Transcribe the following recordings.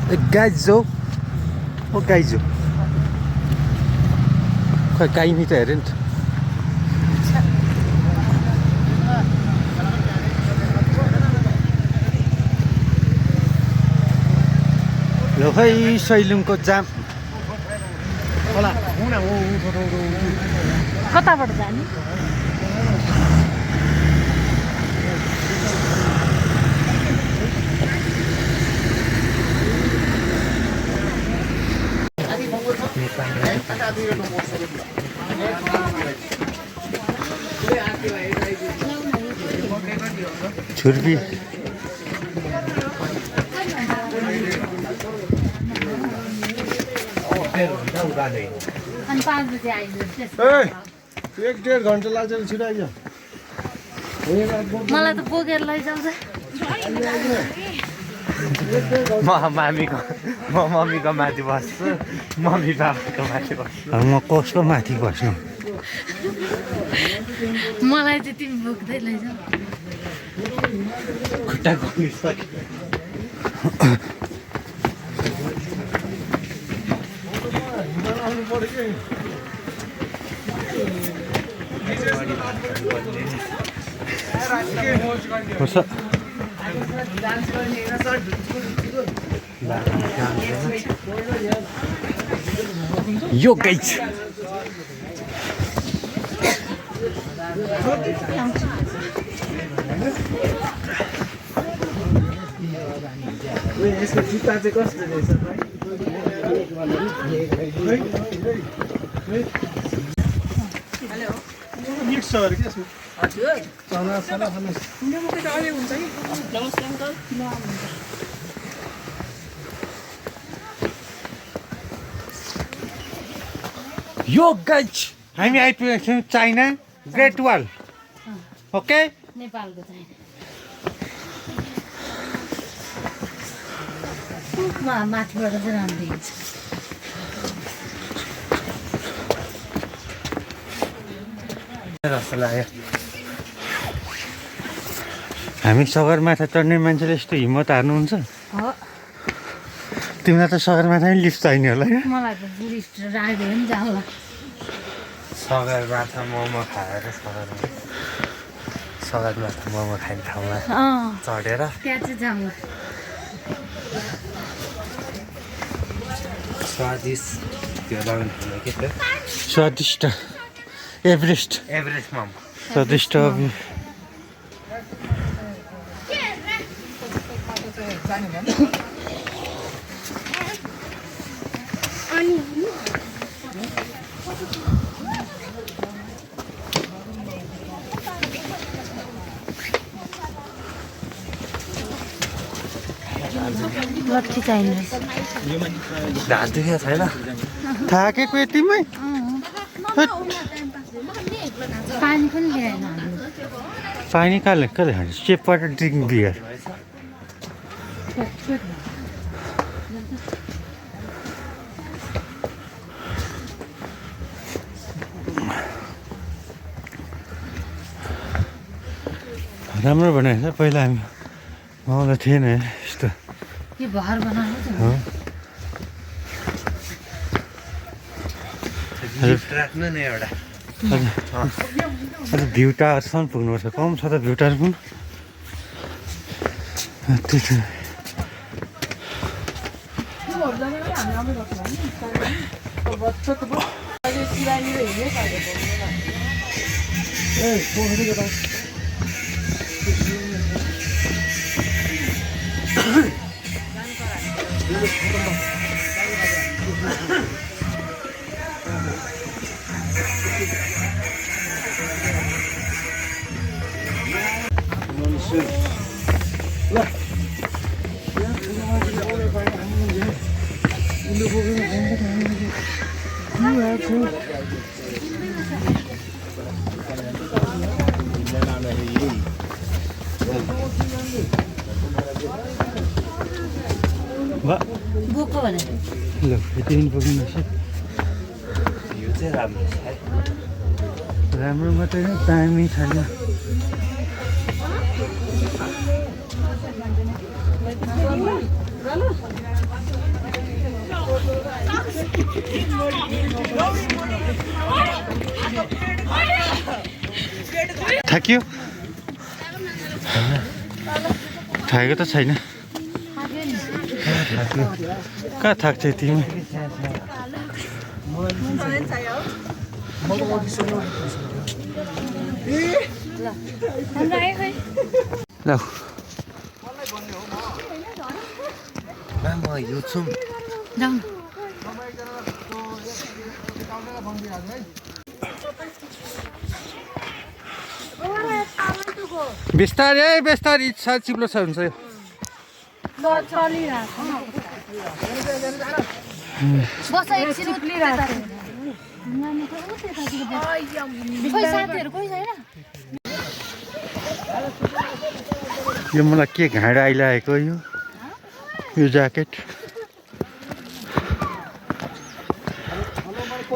गाइजो ओ गाइजो खै गाई नि त हेरे नि त ल खै सैलुङको जाम होला कताबाट जाने छुर्पी अनि 5 बजे आइज एक डेढ घन्टा लाग्छ छिटो आइज मलाई त बोकेर लैजाउँछ म मम्मीको माथि बस्छु मम्मी बाबाको माथि बस्छु अब म कसको माथि बस्नु मलाई चाहिँ तिमी बोक्दै लैजाऊ खुट्टा घुमिसक्यो कसो यो गाइज यसको जुत्ता चाहिँ कस्तो रहेछ मिक्स छ अरे के यसमा चना सना खानु यो गाइज हामी आइपुगेको छौँ चाइना ग्रेट वाल ओके नेपालको चाहिँ माथिबाट चाहिँ राम्रो हुन्छ जस्तो लाग्यो हामी सगरमाथा चढ्ने मान्छेले यस्तो हिम्मत हार्नुहुन्छ तिमीलाई त सगरमाथा नि लिफ्ट चाहिने होला क्या मलाई त टुरिस्ट राख्यो भने जाउँला सगरमाथा मोमो खाएर सगरमाथा मोमो खाने ठाउँमा चढेर त्यहाँ चाहिँ जाउँला स्वादिष्ट त्यो लगाउनु थियो के थियो स्वादिष्ट एभरेस्ट एभरेस्ट मोमो स्वादिष्ट लट्ठी चाहिने रहेछ ढाड दुखेको छैन थाकेको यतिमै पानी पनि ल्याएन हामीले पानी कहाँ कहिले खान्छ चेपबाट ड्रिङ्क बियर राम्रो बनाएछ पहिला हामी आउँदा थिएन यस्तो यो घर बनाएको हो लिफ्ट राख्नु नि एउटा अझ भ्यू टावरसम्म पुग्नुपर्छ कम छ त भ्यू टावर पनि त्यही बोको भने ल यति पनि पुग्नुहोस् यो चाहिँ राम्रो छ है राम्रो मात्रै होइन दामी छैन थाक्यो थाकेको त छैन कहाँ थाक्छ तिमी ल म यो छु जाउँ न। बिस्तारै बिस्तारै इच्छा चिप्लो छ हुन्छ यो बस एकछिन उक्लिरहेको खोइ साथीहरू कोही छैन। यो मलाई के घाँडा आइरहेको यो ज्याकेट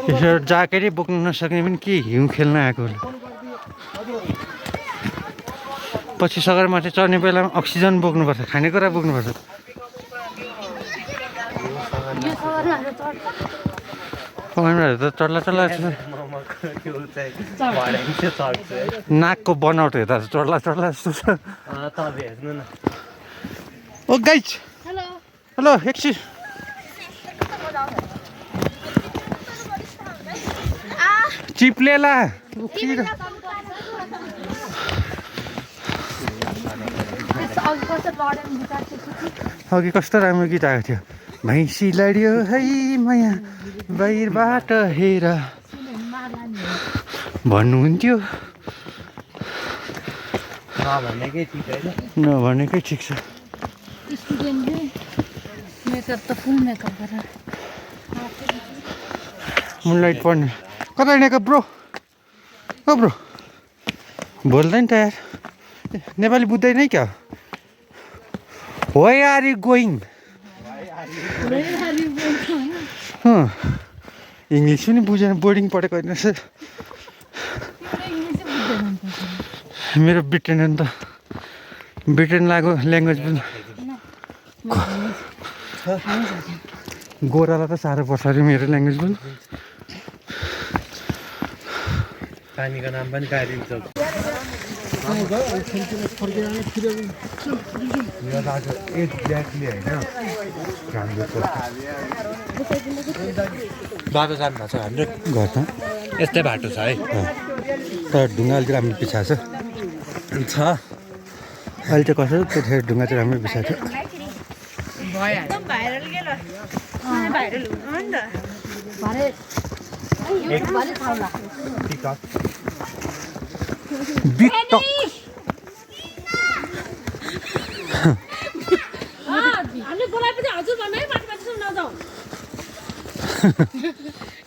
यसो ज्याकेटै बोक्नु नसक्ने पनि के हिउँ खेल्न आएको होला पछि सगरमाथा चढ्ने बेलामा अक्सिजन बोक्नुपर्छ खानेकुरा बोक्नुपर्छ पकाउनुहरू त चल्ला चल्ला नाकको बनावट हेर्दा चल्ला चल्ला जस्तो छ ओ गाइज हेलो एकछिन चिप्लेला अघि कस्तो राम्रो गीत आएको थियो भैँसी लड्यो है माया बाहिरबाट हेर भन्नुहुन्थ्यो नभनेकै ठिक छ मेकअप त फुल मेकअप गरेर मुनलाइट पर्ने कता हिँडेको ब्रो ओ ब्रो बोल्दैन त यार नेपाली बुझ्दैन है क्या Where are you going? English पनि बुझेन बोर्डिङ पढेको होइन सर मेरो ब्रिटेन हो नि त ब्रिटेन लाग्यो ल्याङ्ग्वेज पनि गोरालाई त साह्रो पर्छ अरे मेरो ल्याङ्ग्वेज पनि पानीको नाम पनि काटिन्छ एक्ज्याक्टली होइन बाटो जानु भएको छ हाम्रो घर त यस्तै बाटो छ है तर ढुङ्गा अलिक राम्रो पिछा छ अहिले चाहिँ कसो त्यतिखेर ढुङ्गा चाहिँ राम्रो पिछा छ बिकटक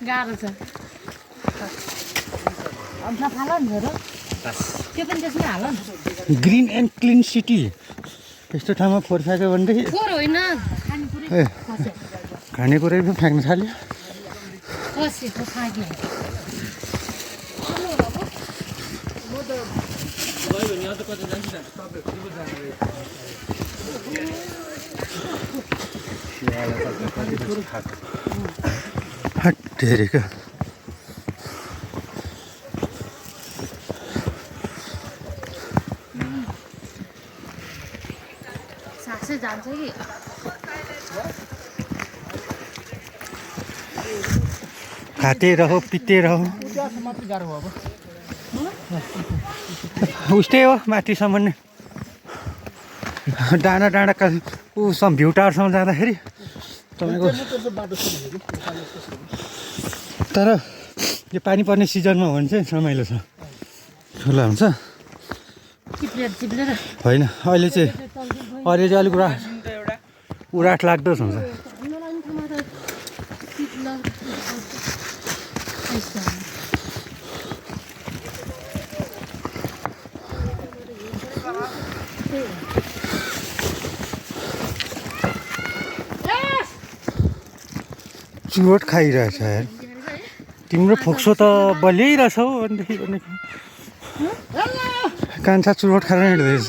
गाह्रो छ हाल नि हेर त्यो पनि त्यसमै हाल नि ग्रिन एन्ड क्लिन सिटी यस्तो ठाउँमा फोहोर फ्याँक्यो भनेदेखि फोहोर होइन ए खानेकुरै पनि फ्याँक्न थाल्यो खसेको फ्याँक्यो हटेरेको सासै जान्छ कि खाते रहो पिते रहो उस्तै हो माथिसम्म नै डाँडा डाँडा उसँग भ्यू टावरसम्म जाँदाखेरि तपाईँको तर यो पानी पर्ने सिजनमा हो भने चाहिँ रमाइलो छ ठुलो हुन्छ चिप्लेर होइन अहिले चाहिँ अहिले चाहिँ अलिक उराट लाग्दो हुन्छ चुरोट खाइरहेछ यार तिम्रो फोक्सो त बलिरहेछ हौ भनेदेखि कान्छा चुरोट खाएर हिँड्दैछ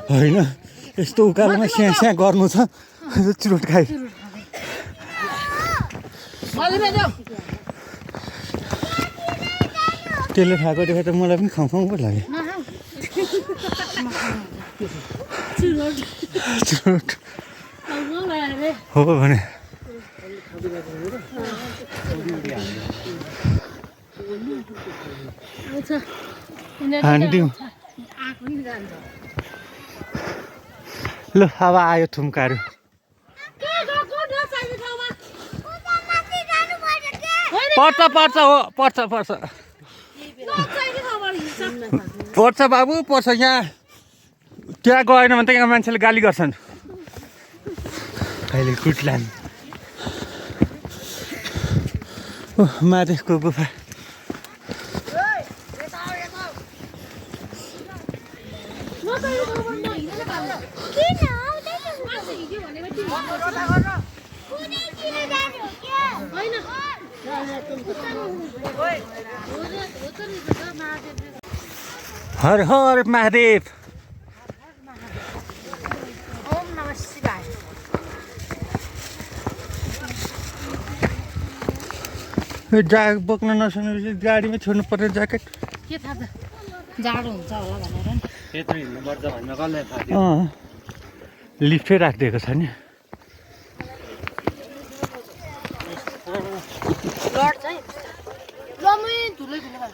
होइन यस्तो उकालोमा स्याहाँ स्याहाँ गर्नु छ चुरोट खाइ त्यसले खाएको देखेर त मलाई पनि खाउँ पो लाग्यो चुरोट हो भने हानिदिउँ ल अब आयो थुम्काहरू पर्छ पर्छ हो पर्छ पर्छ पर्छ बाबु पर्छ यहाँ त्यहाँ गएन भने त यहाँ मान्छेले गाली गर्छन् अहिले कुटलान माथिको गुफा हर हर महादेव ओम नमः शिवाय ज्याकेट बोक्न नसक्ने गाडीमै छोड्नु पर्ने ज्याकेट के थाहा त जाडो हुन्छ होला भनेर नि त्यत्रो हिँड्नुपर्छ भन्ने कसलाई थाहा थियो लिफ्टै राखिदिएको छ नि लड्छ है लमै धुलै धुलो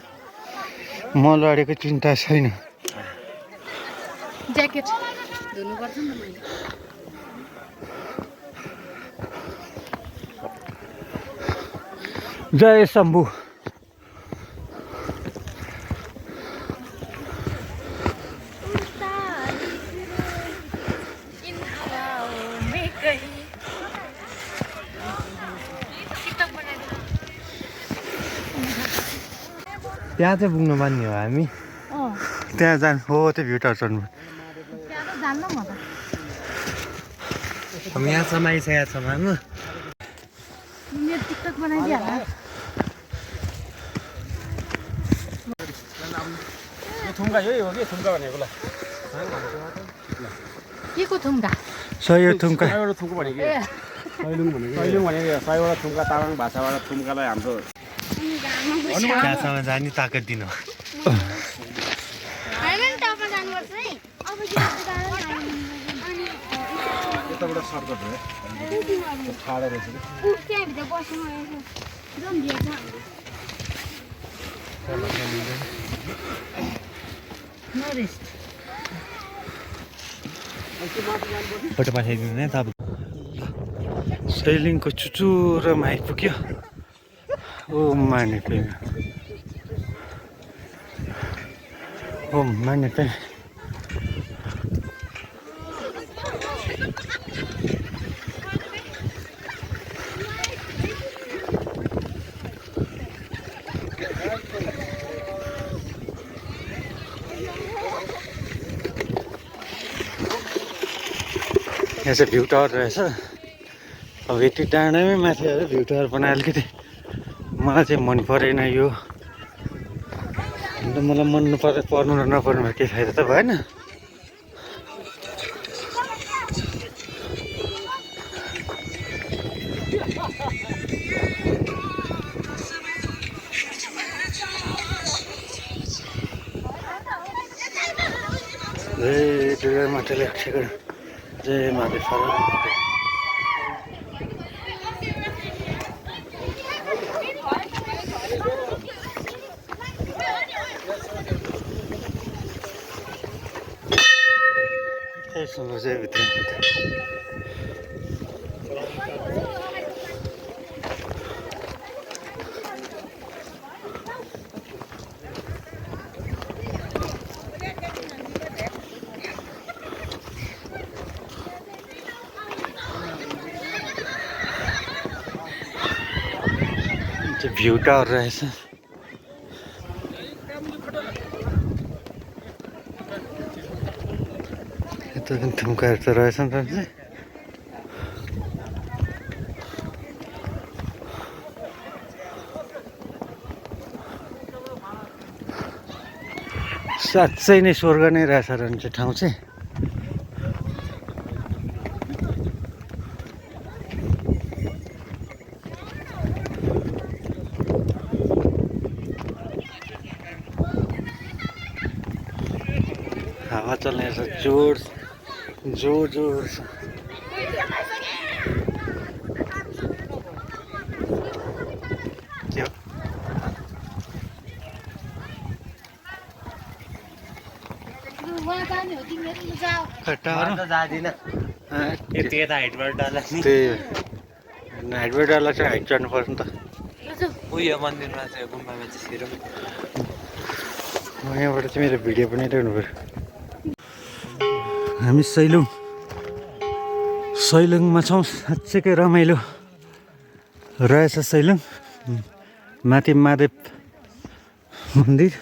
म लडेको चिन्ता छैन ज्याकेट धुनुपर्छ नि त मैले जय शम्भु त्यहाँ चाहिँ पुग्नु पर्ने हो हामी त्यहाँ जानु हो त्यो भ्यू टावर चढ्नु त्यहाँ त जान्न म त हामी यहाँसम्म आइसकेका छौँ हामी मेरो टिकटक बनाइदियो होला थुम्का यही हो कि थुम्का भनेको ल के को थुम्का सही हो थुम्का सयवटा थुम्का भनेको सैलुङ भनेको सयवटा थुम्का तामाङ भाषाबाट थुम्कालाई हाम्रो त्यहाँसम्म जाने ताकत दिनु यताबाट सर्कट हो ठाडो रहेछ फोटो पठाइदिनु नि तपाईँ सेलिङको चुचुरोमा आइपुग्यो ओ माने पेन ओ माने पेन यहाँ चाहिँ भ्यू टावर रहेछ अब यति डाँडामै माथि आएर भ्यू टावर बनायो अलिकति मलाई चाहिँ मन परेन यो अन्त मलाई मन पर्नु र नपर्नुमा केही फाइदा त भएन जय दुर्गा माताले रक्षा गरौँ जय महादेव सारा सुन्नु चाहिँ भित्र भ्यू टावर रहेछ यता पनि थुम्काहरू त रहेछ नि त साँच्चै नै स्वर्ग नै रहेछ रहन्छ ठाउँ चाहिँ। हावा चल्ने रहेछ जोड जोड जोड छ। के हो? वहाँ जाने हो तिमीहरू त जाऊ। टाढो त जाँदिनँ यति यता हाइटबाट डल्ला नि त्यही हाइटबाट डल्ला चाहिँ हाइट चढ्नु पर्छ नि त। उयो मन्दिरमा चाहिँ गुम्बामा चाहिँ छिरौँ। यहाँबाट चाहिँ मेरो भिडियो पनि ल्याउनु पऱ्यो। हामी सैलुङमा छौँ। साँच्चैकै रमाइलो रहेछ सैलुङ। माथि महादेव मन्दिर।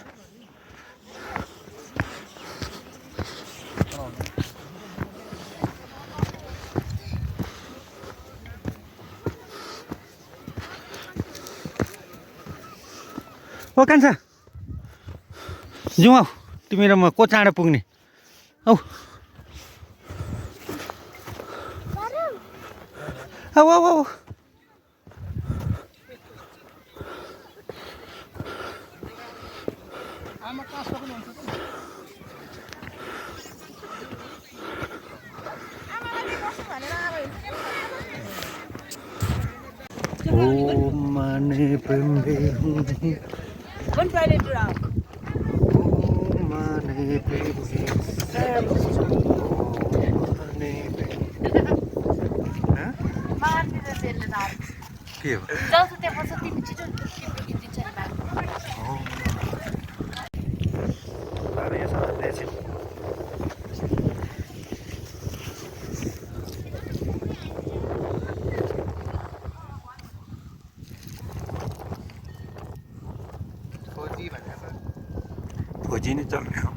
ओ कान्छा जाउँ आऊ, तिमी र म को चाँडो पुग्ने औ आऊ आऊ आऊ। ओ माने प्रेम बेहुदी One Friday to out. माने प्रेम के हो? जाऊ त त्यहाँ बस्छ तिमी छिटो दिन्छ नि बाबा यहाँ साथै छ। खोजी नै चल्ने हो।